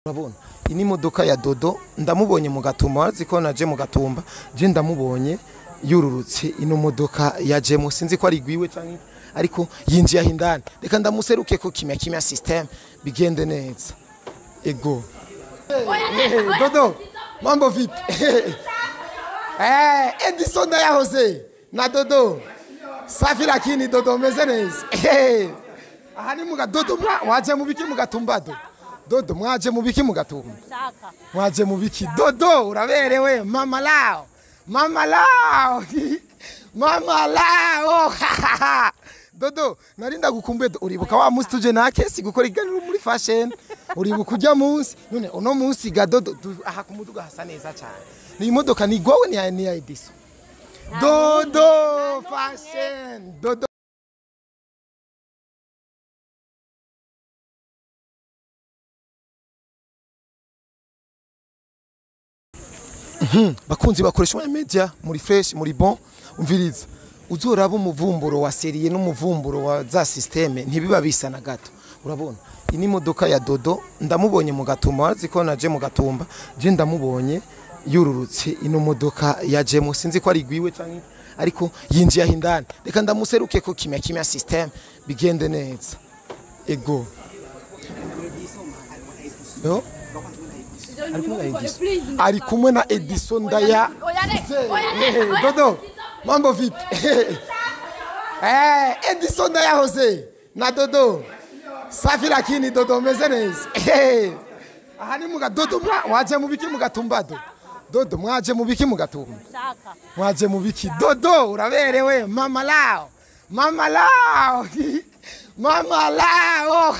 Urabona ini modoka ya Dodo ndamubonye mu Gatumba, wazi ko naje mu Gatumba je ndamubonye yururutse ino modoka yajemo, sinzi ko ari gwiwe canke ariko yinjiye ahindani. Reka ndamuseruke ko kimya kimya system bigende neza. Ego Dodo, mambo vipi? Edison ndayahoze na Dodo safi, lakini Dodo meze neza. Aha ni muga Dodo, waje mu biki mu Gatumba? Dodo, Dodo mwaje mu biki mu Gatumba? Mwaje mu biki? Dodo uraberewe, mama lao, mama lao, mama lao. Dodo narinda gukumbuye, uribuka wa munsi tuje na kesi gukora iganiro muri fashion, uribuka ujya munsi none uno munsi ga Dodo aha kumuduga hasa neza cyane. Ni imodoka ni gwawe ni ya Edison. Dodo fashion, Dodo bakunzi bakoresha umwanya media muri fresh muri bon. Umviriza uzoraba umuvumburo wa serie n'umuvumburo wa za systeme ntibiba bisa na gato. Urabona ini modoka ya Dodo ndamubonye mu Gatumba, wazi ko naje mu Gatumba je ndamubonye yururutse ino modoka yajemo, sinzi ko ari gwiwe canke ariko yinjiye ahindani. Reka ndamuseruke ko kimya kimya system bigende neza. Ego yo ari kumwe na Edison Ndaya. Dodo mambo vipi? Edison Ndayahoze na Dodo safi, lakini Dodo meze neza. Aha ni muga Dodo, mwaje mu biki mu Gatumba? Dodo mwaje mu biki mu Gatumba? Mwaje mu biki? Dodo uraberewe, mama lao, mama lao, mama lao.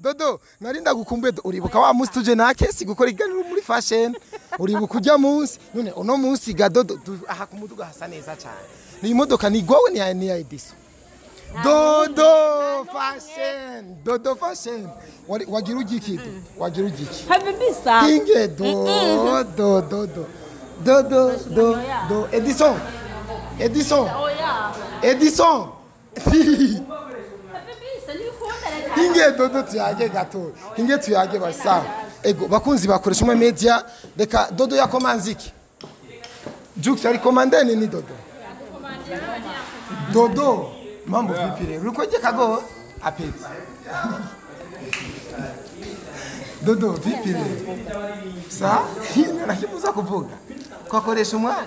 Dodo narinda gukumbuye, uribuka wa munsi tuje na kesi gukora iganiro muri fashion, uribuka ujya munsi none uno munsi ga Dodo aha kumuduga hasa neza cyane. Ni imodoka ni gwawe ni ya Edison. Dodo fashion, Dodo fashion. Wagira ugiki? Wagira ugiki? Have bisa. Inge do do do do do do do Edison, Edison, Edison. Inge Dodo tuyage gato, inge tuyage basa. Ego bakunzi bakoresha umwe media, reka Dodo yakomanze iki? Jux ari komande ni Dodo. Dodo mambo vipi rero? Uriko je kago apeti. Dodo vipi rero? Sa nakibuza kuvuga. Kwakoresha umwanya.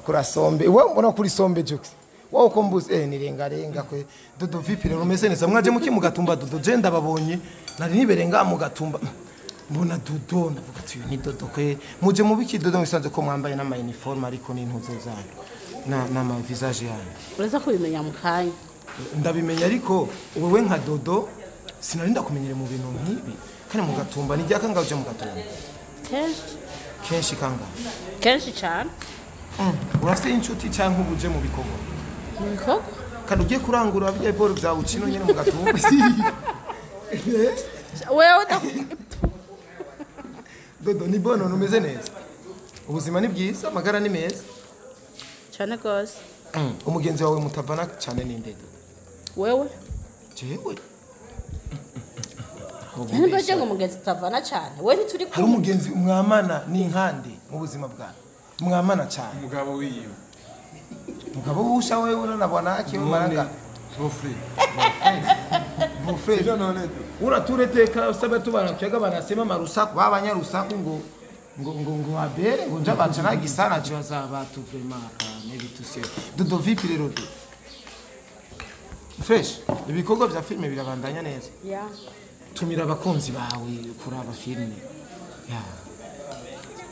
Kura sombe. Wewe mbona kuri sombe Jux? Wao kombuze nirenga renga kwe. Dodo vipi rero umeze neza? Mwaje muki mu Gatumba? Dodo je ndababonye nari niberenga mu Gatumba mbona Dodo ndavuga ati ni Dodo kwe. Muje mu biki Dodo? Musanze ko mwambaye n'ama uniforme ariko ni intuzo zanyu na ma visage yanyu. Uraza kubimenya mu kanya. Ndabimenya ariko wewe nka Dodo sinarinda kumenyere mu bintu nkibi. Kandi mu Gatumba ni ryaka ngaje mu Gatumba? Kenshi. Kenshi kanga? Kenshi cyane. Urafite inshuti cyangwa ubuje mu bikorwa? Koko kandi ugiye kurangura bya boro bya ucino nyene mu Gatumba. Wewe Dodo ni bono numeze neza. Ubuzima ni bwiza, amagara ni meza. Cyane gose. Umugenzi wawe mutavana cyane ni nde? Wewe? Jewe. Ntimbaje ngo umugenzi tutavana cyane. Wewe ntituri kumwe. Hari umugenzi mwamana ni nkande mu buzima bwawe. Mwamana cyane. Umugabo wiwe. Mugabo wusha wewe unana bwana yake maranga. Bofre. Bofre. Unatureteka usaba tubana kyaga banasema marusaku babanyarusaku ngo ngo ngo ngo abere ngo nja bacana gisana cyo abantu vraiment n'ibituse. Dodo vipi rero do? Fresh. Ibikorwa vya filme birabandanya neza. Yeah. Tumira abakunzi bawe kuraba filme. Yeah.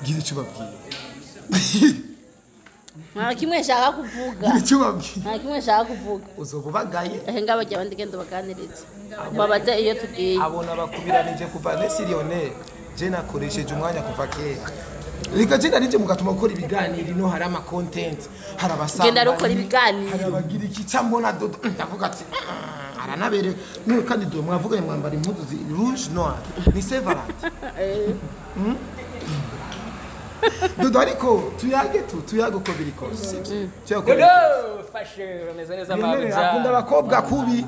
Gira icyo babwiye. Nta kimwe nshaka kuvuga. Nta kimwe nshaka kuvuga. Uzobubagaye. Ehe ngaba jya abandi gendo baganiriza. Babaze iyo tugiye. Abona bakubiranije kuva Nesirionel. Je nakoresheje umwanya kuva kera. Reka je narije mugatuma gukora ibiganiro no hari ama content, hari abasanga. Genda rukora ibiganiro. Hari abagira iki cyambona Dodo ndavuga ati aranabere. Niwe kandi do mwavuganye mwambara impuzu zi rouge noir. Ni Saint Valentin. Dodo ariko tuyage tu tuyage uko biri kose. Dodo fashion ameze neza mabuja. Akunda abakobwa kubi.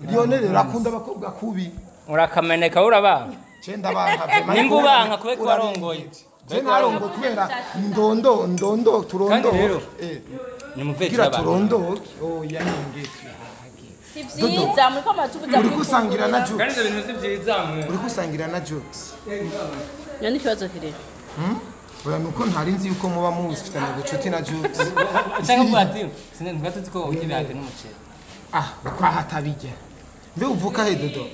Lionel urakunda abakobwa kubi. Urakameneka urabanga. Cenda banka. Nimba ubanka kubera ko warongoye. Je narongo kubera ndondo ndondo turondo. Nimuvekira turondo. Oya ninge. Si vyiza muri ko matubuza uri kusangira na Jux. Kandi ibintu si vyiza mwe. Uri kusangira na Jux. Nani kibazo kire? Oya nuko ntari nzi yuko muba mufitanye ubucuti na Jux. Cyangwa kuba ati sinzi tuzi ko ukibirate n'umuceri. Ah, kwa hatabijya. Mbe uvuka he Dodo?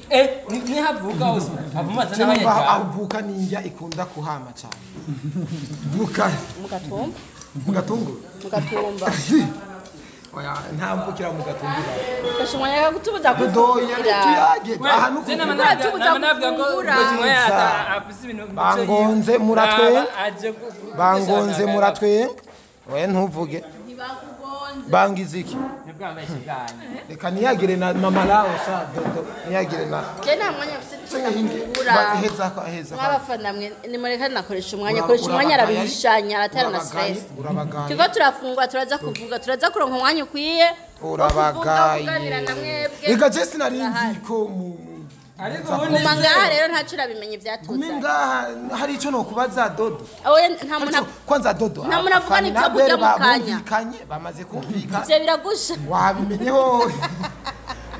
Ni havuka hose. Havumaza n'abanyarwanda. Avuka ninjya ikunda kuhama cyane. Vuka mugatumba. Mugatungu? Mugatumba. Oya ntamvukira mugatumba. Kashimwanya kutubuza Dodo tuyage aha nuko bangonze muratwe. Bangonze muratwe. Oya ntuvuge. Bangiziki. Reka niyagire na mama lawo sha Dodo niyagire na. Je nta mwanya mfite. Heza ko heza. Mwabafana mwe nimureka nakoresha umwanya koresha umwanya arabishanya aratera na stress. Tuko turafungwa turaza kuvuga turaza kuronka umwanya ukwiye. Urabagaye. Reka je sinarinzi ko mu ariko ubundi ngaha rero ntacu urabimenya ivyatuza. Ngaha hari ico no kubaza Dodo. Oya nta muntu kwanza Dodo. Nta muntu avuga ni cyo kurya mukanya. Bamaze kumvika. Ivyo biragusha. Wabimenye ho.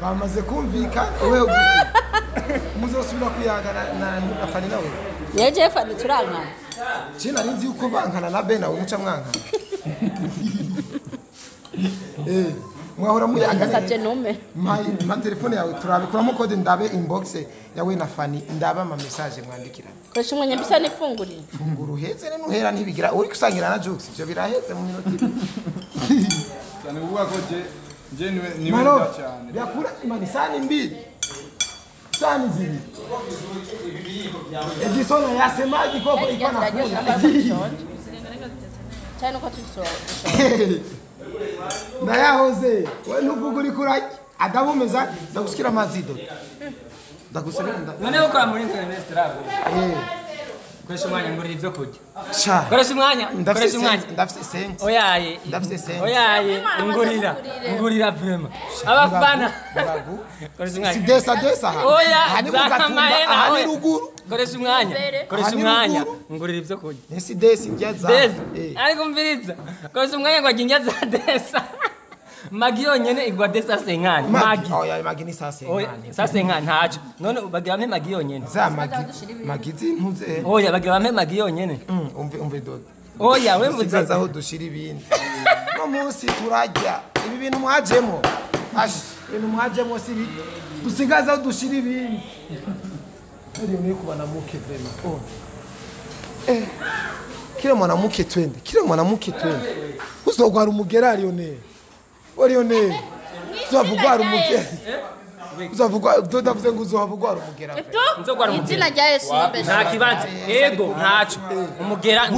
Bamaze kumvika wewe muzosubira kuyaga na Fani nawe. Yeje Fani turankana. Je narinzi yuko bankana na Ben nawe muca mwankana. Mwahora muyaga nasabye nume. Ma telefone yawe turabikuramo code ndabe inbox yawe na Fani ndaba ama message mwandikira. Koresha umwanya bisa nifungurira. Fungura uheze nuhera ntibigira uri kusangira na Jux ivyo biraheze mu minota ibiri. Cyane uvuga ko je niwe niwe cyane. Byakura imani sani mbili. Sani zibiri. Edison yasemaje koko iko na kula. Cyane uko tuso. Ndayahoze we ntuvuga uri kurajya adabumeza ndagusikira amazi Dodo. Ndagusabira none ukora muri internet travel. Koresha umwanya ngurira ivyo kurya. Sha. Koresha umwanya, koresha umwanya. Ndafise sense. Oyaye. Ndafise sense. Oyaye, ngurira. Ngurira vraiment. Abafana. Koresha umwanya. Si desa desa. Oya, hani mugatumba, hani ruguru. Koresha umwanya. Koresha umwanya. Ngurira ivyo kurya. Si desa injya za. Desa. Ariko mviriza. Koresha umwanya ngo injya za desa. Magi yonyene igwa desa senkani. Magi. Oya magi ni sa senkani. Sa senkani ntaco. None bagira bampe magi yonyene. Za magi. Magi zintuze. Oya bagira bampe magi yonyene. Umve Dodo. Oya we mvuze aho dushira ibindi. No munsi turajya. Ibi bintu mwajemo. Ash, ibintu mwajemo si bito. Dusigaza aho dushira ibindi. Ari mwe kubana muke vraiment. Oh. Kila mwanamke twende. Kila mwanamke twende. Uzogwara umugera Lionel. Lionel. Uzovugwara umugera. Uzovugwa Dodo avuze ngo uzovugwara umugera. Nzogwara umugera. Izina rya Yesu nobesha. Nta kibazo. Ego ntaco. Umugera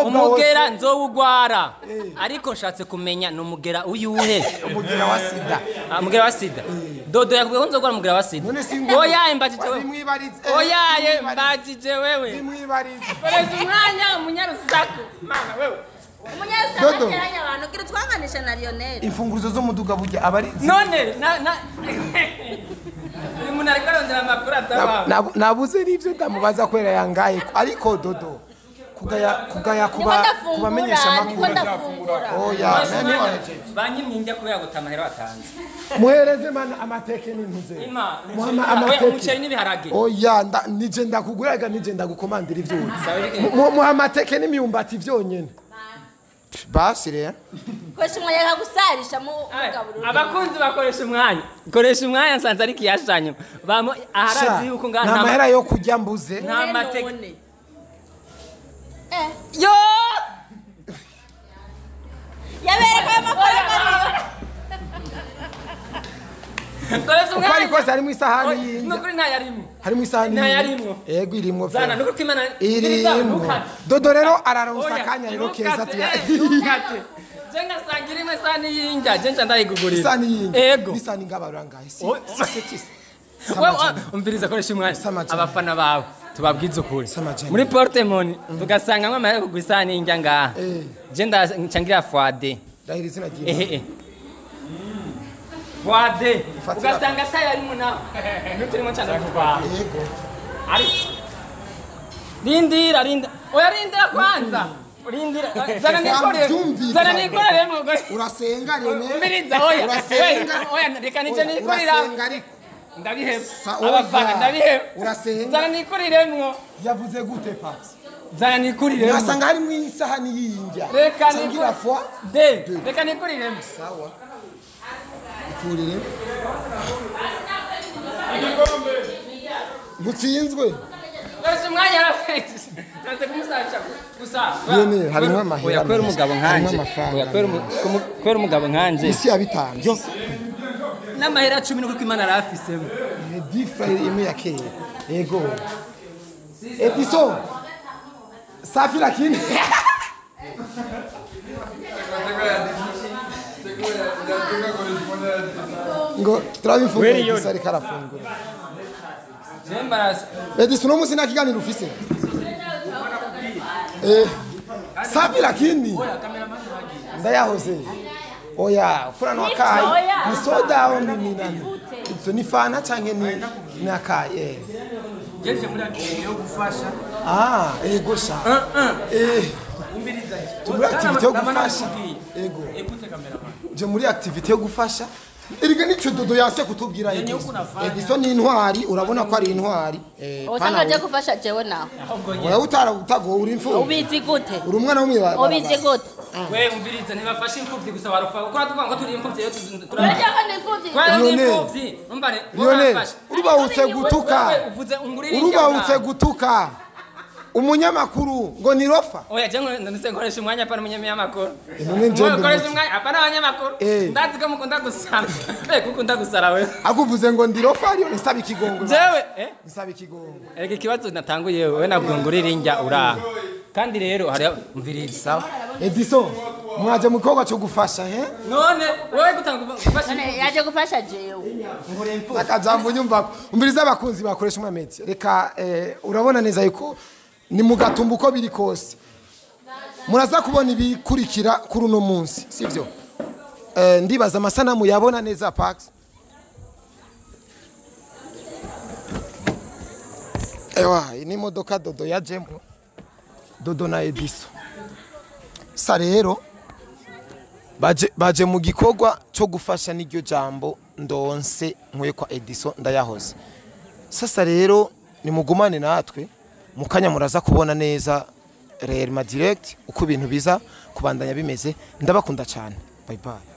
umugera nzowugwara. Ariko nshatse kumenya ni umugera uyuhe. Umugera wa sida. Umugera wa sida. Dodo yakubwiye ko nzogwara umugera wa sida. Oya mbajije wewe. Oya mbajije wewe. Bimwibarize. Koresha umwanya umunyarusaku. Mama wewe. Dodo abantu gira twanganisha na Lionel. Imfunguruzo zo muduga burya abari none na uyu muntu ariko arondera amakuru ataba. Nabuze n'ivyo ndamubaza kwera yangaye ariko Dodo kugaya kuba kubamenyesha amakuru. Oya nani waje banyimye njya kubera gutamahera batanze. Muhereze mana amateke n'intuze. Muhama amateke umuceri n'ibiharage. Oya nije ndakuguraga nije ndagukomandira ivyo. Muha amateke n'imyumbati vyonyene. Basi rero. Koresha umwanya akagusarisha mu mugaburiro. Abakunzi bakoresha umwanya. Koresha umwanya nsanze ari kiyashanyo. Bamo aharazi yuko ngana nta mahera yo kujya mbuze. Nta mateke. Yo! Yabereka amafaranga ariyo. Koresha umwanya. Uko ari kose harimo isahani y'indya. Nukuri nta yarimo. Harimo isahani. Nta yarimo. Yego irimo. Zana nukuri kwimana irimo. Dodo rero araronsa akanya rero keza tuya. Je ngasanga irimo isahani y'indya, je nca ndayigugurira. Isahani y'indya. Yego. Isahani ngabara ngahe? Si. Umviriza koresha umwanya. Abafana bawe tubabwize ukuri. Muri portemoni tugasanga amahera kugura isahani y'indya ngaha. Je ncangira fwade. Ndahira izina ry'Imana. Wade ugasanga tayo arimo nawe nuturimo cyane kutwara. Yego. Ari rindira rinda oya rindira kwanza rindira zana nikorere zana nikorere mugore urasenga rene umiriza oya urasenga oya reka nice nikorera urasenga ariko ndabiheba abafana ndabiheba urasenga zana nikuriremwo yavuze gute pax zana nikuriremwo nasanga harimo isahani yiyinjya reka nikurira fois de reka nikuriremwo sawa ikurire mutsinzwe Koresha umwanya araze kumusanisha gusa Yene harimo amahera oya kwera umugabo nkanje oya kwera umugabo nkanje isi ya bitanu n'amahera 10 nuko Imana arafisemo ni difa imwe ya kera yego Edison safi lakini ngo turabifunga Edison ariko arafungura Edison uno munsi nta kiganiro ufise safi lakini ndayahoze oya kurano akayi ni soda au ni nani ibyo ni fanta canke ni nakayi eh jeje muri activité yo gufasha ah ego sha eh umbiriza muri activité yo gufasha ego écoute cameraman je muri activité yo gufasha erega nico dodo yanse kutubwira Edison ni intwari urabona ko ari intwari eh usanga aje gufasha jewe nawe oya utara utago uri imfuvyi ubizi gute uri umwana w'umwibara ubizi gute we umviriza ntibafashe imfuvyi gusa barufa kuko tuvuga ngo turi imfuvyi rero urajya ko ni imfuvyi twari imfuvyi umbare Lionel urubahutse gutuka urubahutse gutuka umunyamakuru ngo ni rofa oya je ngo nkoresha umwanya apana umunyamakuru none nje nkoresha umwanya apana abanyamakuru ndazi ko mukunda gusara eh kuko ndagusara we akuvuze ngo ndi rofa ariyo nsaba ikigongo jewe eh nsaba ikigongo erega ikibazo natanguye wewe nabwo ngurira injya uraha kandi rero hari umviriza Edison mwaje mu gikorwa cyo gufasha he none wewe gutanga gufasha yaje gufasha jewe akajambo nyumva umviriza abakunzi bakoresha umwametse reka urabona neza yuko ni mugatumba uko biri kose muraza kubona ibikurikira kuri uno munsi sivyo ndibaza amasanamu yabona neza Pax ewa ni imodoka dodo ya Jembo dodo na Edison sa rero baje mu gikorwa cyo gufasha n'iryo jambo ndonse nkuye kwa Edison ndayahoze sasa rero nimugumane natwe mukanya muraza kubona neza Real Madrid uko ibintu biza kubandanya bimeze ndabakunda cyane bye bye.